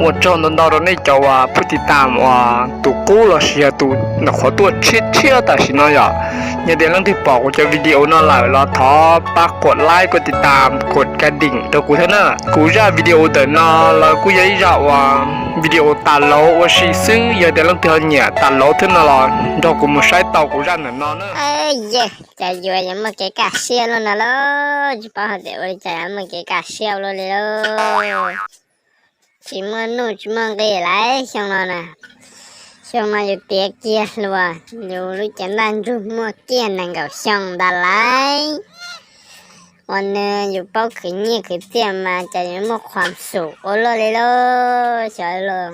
Ua tsaug ntau ntau rau nej cov uas pub tiv tam uas tus qub los sis yog tus ntawm qhov tuaj tshiab tshiab tam sim no yom. Yog tias leej twg pom kuv cov video no lawm los thov pab kuas like, kuas tiv tam, kuas ka dim rau kuv thiab na. Kuv zaj video ntawm no los kuj yog ib zaj uas video tas lauv ua si xwb, yog tias leej twg ho nyiam tas lauv thiab no los nrog kuv mus saib tau kuv zaj ntawm no na. Yog cas yuav yuav muaj kev kaj siab luaj no lauj, tsis paub hais tias ua li cas yuav muaj kev kaj siab ua luaj li lauj. Tsis muaj nuj tsis muaj nqis lawm xyoo no na. Xyoo no yus tiav kiag hluas, yus lub cev ntaj ntsug muaj kiag nees nkaum xyoo ntawd lawm. Ua nws yus paub khwv nyiaj khwv txiaj mas cas yuav muaj khuam xum ua luaj li lauj, xyov li lauj.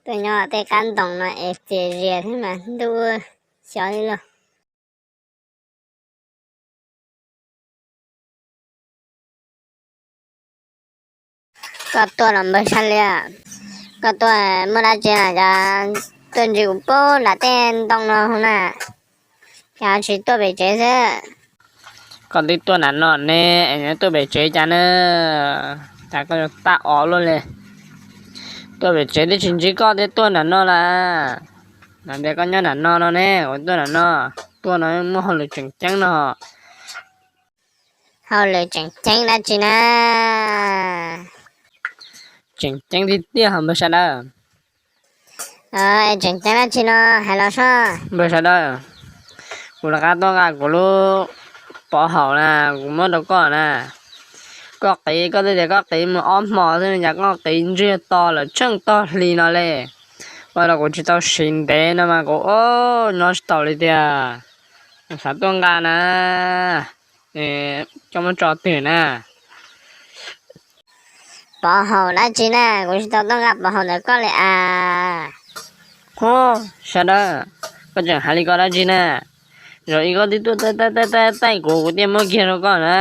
Tuaj nyob tej qab ntoo no es txias zias thiab mas ntuj, xyov li lauj. Koj tuaj los npawg Sab Liab, koj tuaj muaj dab tsi na, cas tuaj ntsib kuv pem nram tej ntoo no hauv na, cas tsis tuaj pem tsev xwb? Koj twb tuaj nram no ne, es tuaj pem tsev cas na? Cas koj yuav tab o luaj li? Tuaj pem tsev twb tsis ntsib koj thiab tuaj nram no lawm. Hais tias koj nyob nram no no ne, kuv tuaj nram no, tuaj no muaj hauj lwm tseem ceeb no. Hauj lwm tseem ceeb dab tsi na? Tseem ceeb tiag tiag ho npawg sawv daws. Tseem ceeb dab tsi no hais los soj. Npawg sawv daws, kuv rov qab tuaj nqa kuv lub pov haum na, kuv muab rau koj na. Koj qiv, koj twb tias koj qiv mus ob hmo xwb no cas koj qiv ntsiag to lawm tsheej tog hli no li. Ua rau kuv tsis tau siv ntev no mas kuv nyob tsis taus li tiag. Xav tuaj nqa na, koj muab tso twg na? Pov haum dab tsi na, kuv tsis tau tuaj nqa pov haum ntawm koj li as. Ho, sawv daws, koj tseem hais li ko dab tsi na? Zaum ib koj twb tuaj taij taij taij kuv, kuv thiaj muab kiag rau koj na.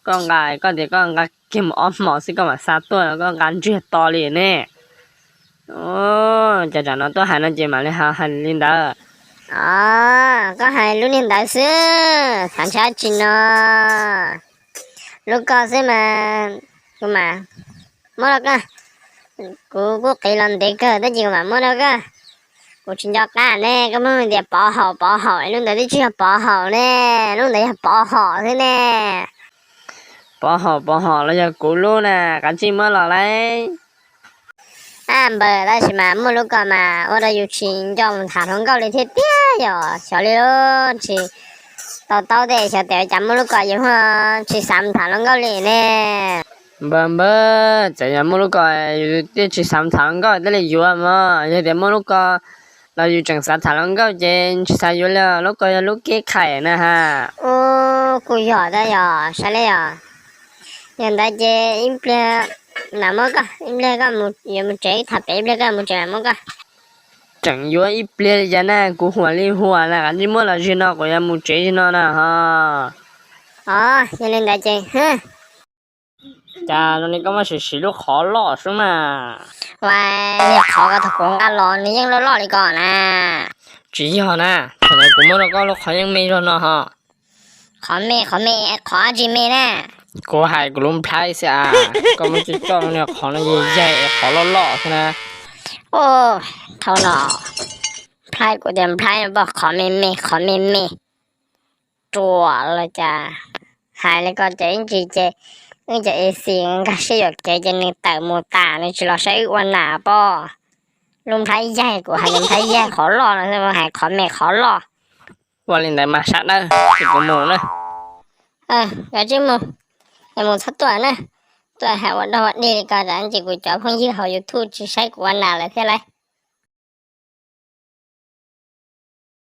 Koj nqa, koj tias koj nqa kiag mus ob hmo xwb koj mam xa tuaj, koj nqa ntsiag to li ne. Cas tsam no tuaj hais no ces mam li hais li ntawd. Os, koj hais lub niag ntawd xwb, xav ntshe dab tsi no. Lub koj xwb mas, kuv mam muab rau koj. Kuv kuj qiv los ntev kawg tab sis kuv mam muab rau koj. Kuv tsis nco qab ne, koj muab tias pov haum pov haum, lub ntawd twb tsis yog pov haum ne, lub ntawd yog pov haum xwb ne. Pov haum pov haum los yog kuv lub na, kav tsij muab los lauj. Ab npawg, tab sis mas muaj lub ko mas ua rau yus tsis nco mus tham hluas nkauj li thiab tiag, yog xyov li tsis tau taub tej xyov tias cas muaj lub ko yus ho tsis xav mus tham hluas nkauj li ne. Npawg npawg, txawm yog muaj lub ko yus thiaj tsis xav mus tham hluas nkauj thiaj li yuav mog, yog tias muaj lub ko los yus tseem xav tham hluas nkauj ces tsis xav yuav li, lub ko yog lub keb khais na ha. Ub, kuj yog tab yog sab li os. Yog ntawd ces ib pliag mam muab koj, ib pliag koj yuav mus tsev, tham pem ib pliag koj mus tsev mam muab koj. Tseem yuav ib pliag li cas na, kuv huam li huam na, kav tsij muab los zaum no kuv yuav mus tsev zaum no na ho. Os, yog li ntawd ces, cas zoo li koj muab siv siv lub qhov loj xwb mas. Ua, niag qhov ko thaum kuv nqa los nws yeej loj loj li ko na. Tsis yog na, thaum ntawd kuv muab rau koj lub qhov yeej me zog no ho. Qhov me, qhov me, qhov dab tsi me na? Kuv hais kuv lub nplhaib xwb as, koj muab coj coj niag qhov no yaig yaig qhov loj loj xwb na. Ub, thaum no nplhaib kuv tias nplhaib no pom qhov me me, qhov me me. Ruam los cas, hais li ko ces ib ntsis ces wb cov ej xis nkag siab yuam kev ces nws tawm mus tas, nws tsis los saib wb ua nam pob. Lub nplhaib yaig, kuv hais lub nplhaib yaig qhov loj no, hais qhov me qhov loj. Ua li ntawd mas sawv daws, ces kuv mus na. Kav tsij mus, es mus txhob tuaj na. Tuaj hais ua dog ua dig li ko ces kuv cov phooj ywg hauv YouTube tsis saib kuv ua nam lawm thiab lauj.